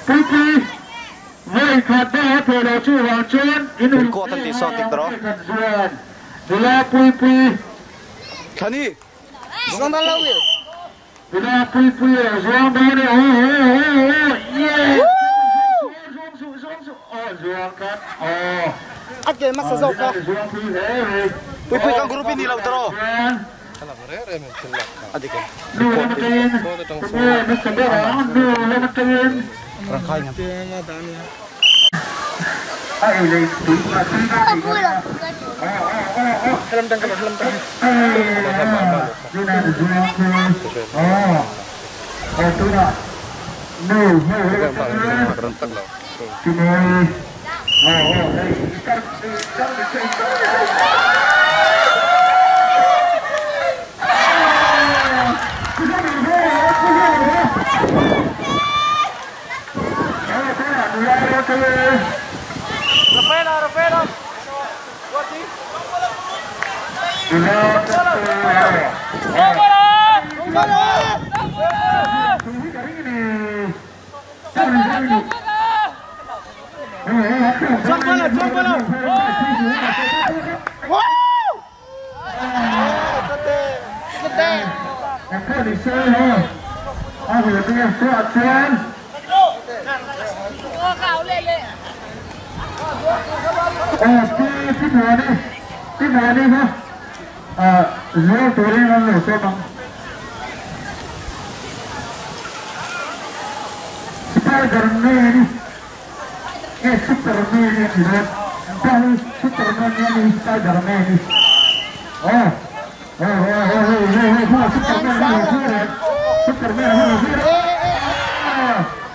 Puipui vawi khat dah a thawh loh chuvang chuan in uluk Record an tih sawn dik tawh. Kan zuan nula Puipui. Thani. Nula Puipui a lo zuang dawn e aw aw aw aw yeah. Zuang suh zuang suh aw zuang tlat aw. A ke hmasa zawk a. Zuang pui hle mai. Puipui kan group i ni lo tawh. A dik em? Nu lam atangin tunge hmasa ber ang nu lam atangin. Rangkai ngam. A ei leh tui a tui dawn tih ka ring a. Aw aw aw aw. Helam tang ka lo helam tang. Tunah zuang chu aw aw tunah nu ho lam atangin Tumawi aw aw hei i kar i kar i kar i kar. Spider-Man nge Superman a ni dawn dal Superman nge ni Spider-Man hi aw aw aw aw hei hei hei hei Superman hi lo zir em Superman hi lo zir em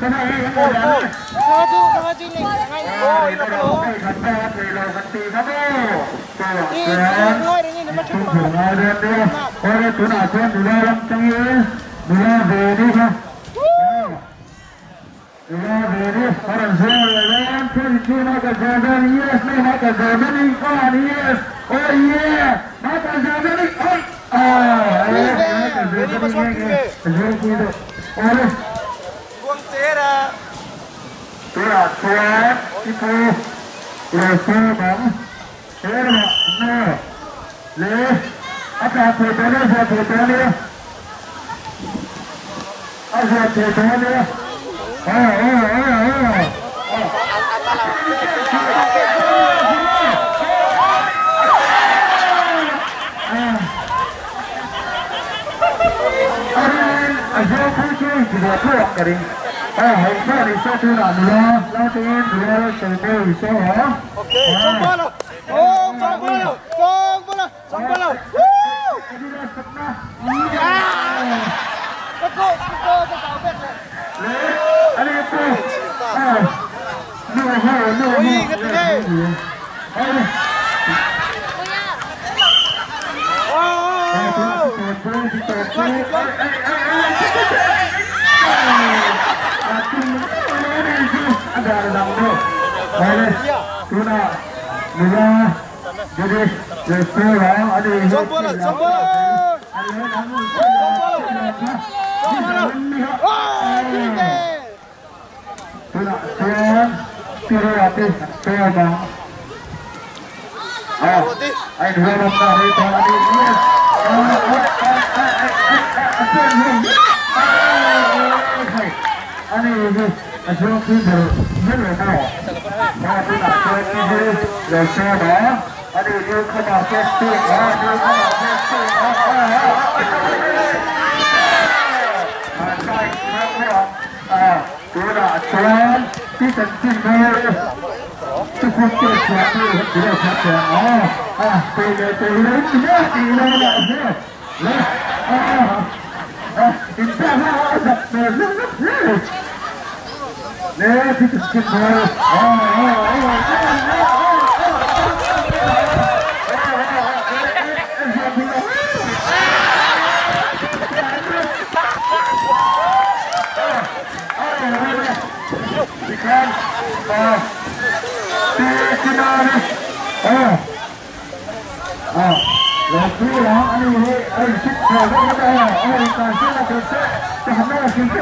ka hei hei hei hei hei kan ta thei lo kan ti kha maw chuan chhungkhur ngai dawn nia awle tunah chuan nula lam tangin nula ve ni kha Nula ve ni a rawn zuang leh dawn 22 Michael Jordan yes no Michael Jordan in on yes oh yeah Michael Jordan in oi ah Michael Jordan in nge nge zuang pui deuh awle tunah chuan i pu Rosawm ang erawh no le a tla thei tawh nia zuah thei tawh nia a zuah thei tawh nia aw aw aw aw A rin a zuang pui chu ti ve pawh ang ka ring. Aw hei pawh ni se tunah nula Laltein nula Lalsawimawii saw a. Okay, Chawngbola! Oh, Chawngbola! Chawngbola! Chawngbola! Woo! Ka ko, ka ko, ka kau bek le. Ui, ka ti ne. Oh! Chawngbola! Chawngbola! Chawngbola! Oh, ti ne. Tunah chuan Tirua te an sawm ang. Aw, a inhualawmna a rei tawh a ni. Yes! A sawm hlawm hle. A ni hi a zuang pui ber ber lo maw? Aw, tunah chuan i hi lo sawm a. A ni newcomer testing a, newcomer testing a. A sai kha kha ang. Tunah chuan pi chanchin hmel chu khum te chhuah tur han ti deuh khat teh ang a, a tui leh tui lo in hle tih lo lah hle le a a in pek ho a zak hmel hlek hlek hle le pi chanchin hmel a a a Tikhan ti tinari aw aw lo pui lang ani hi ai chik tho vek vek a aw kan se la kan se te han na sin se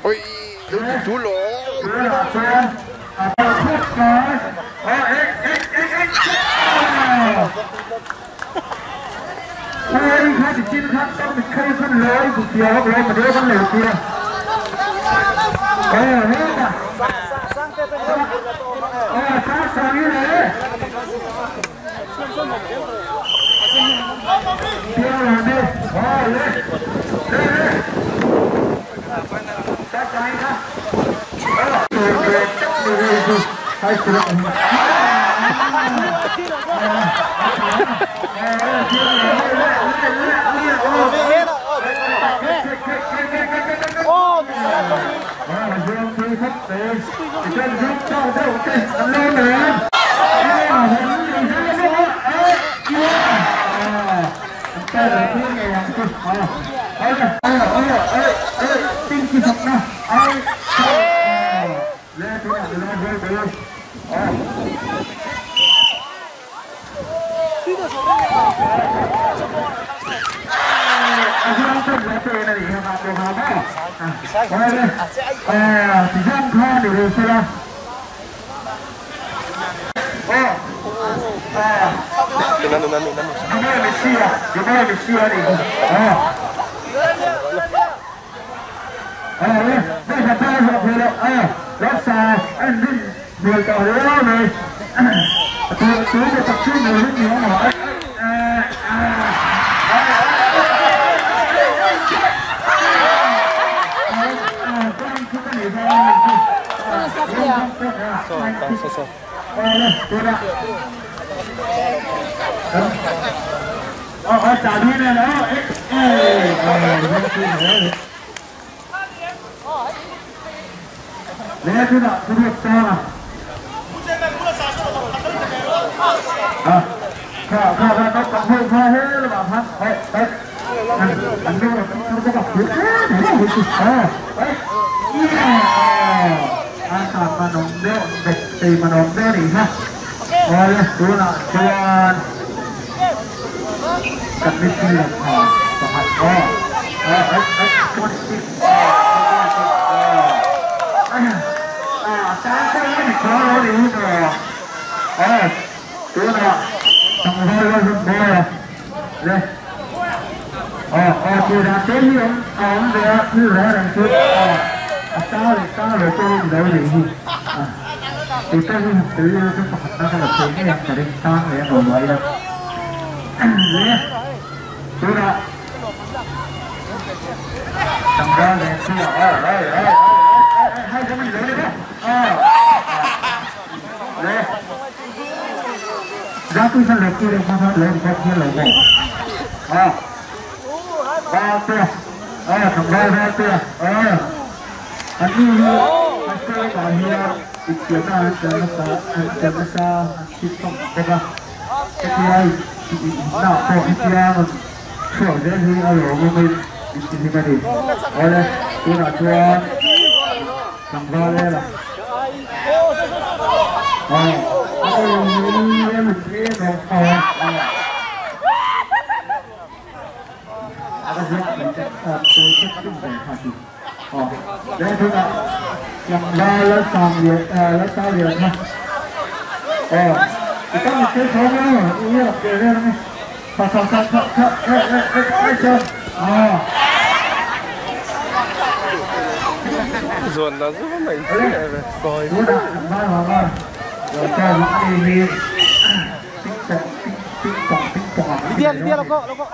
Oi, dulo. Zuan là rất mạnh rồi. Đi đi đâu có đâu có.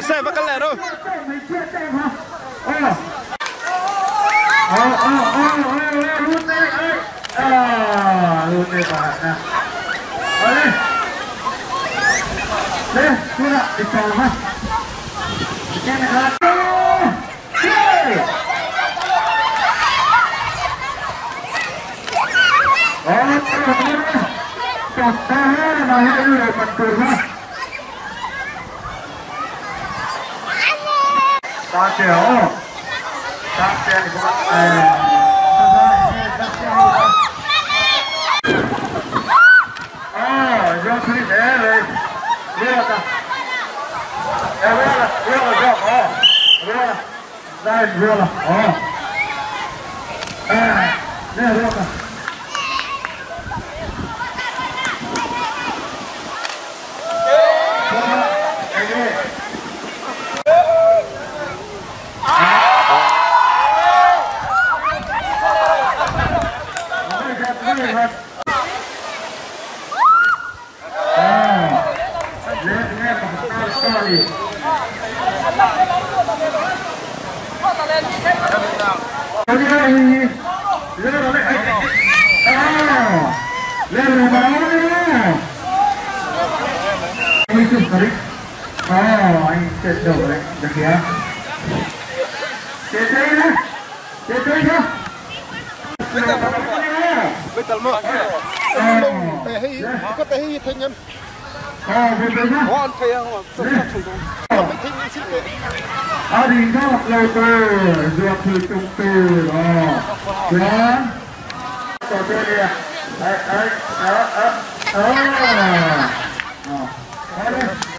José, bacalero.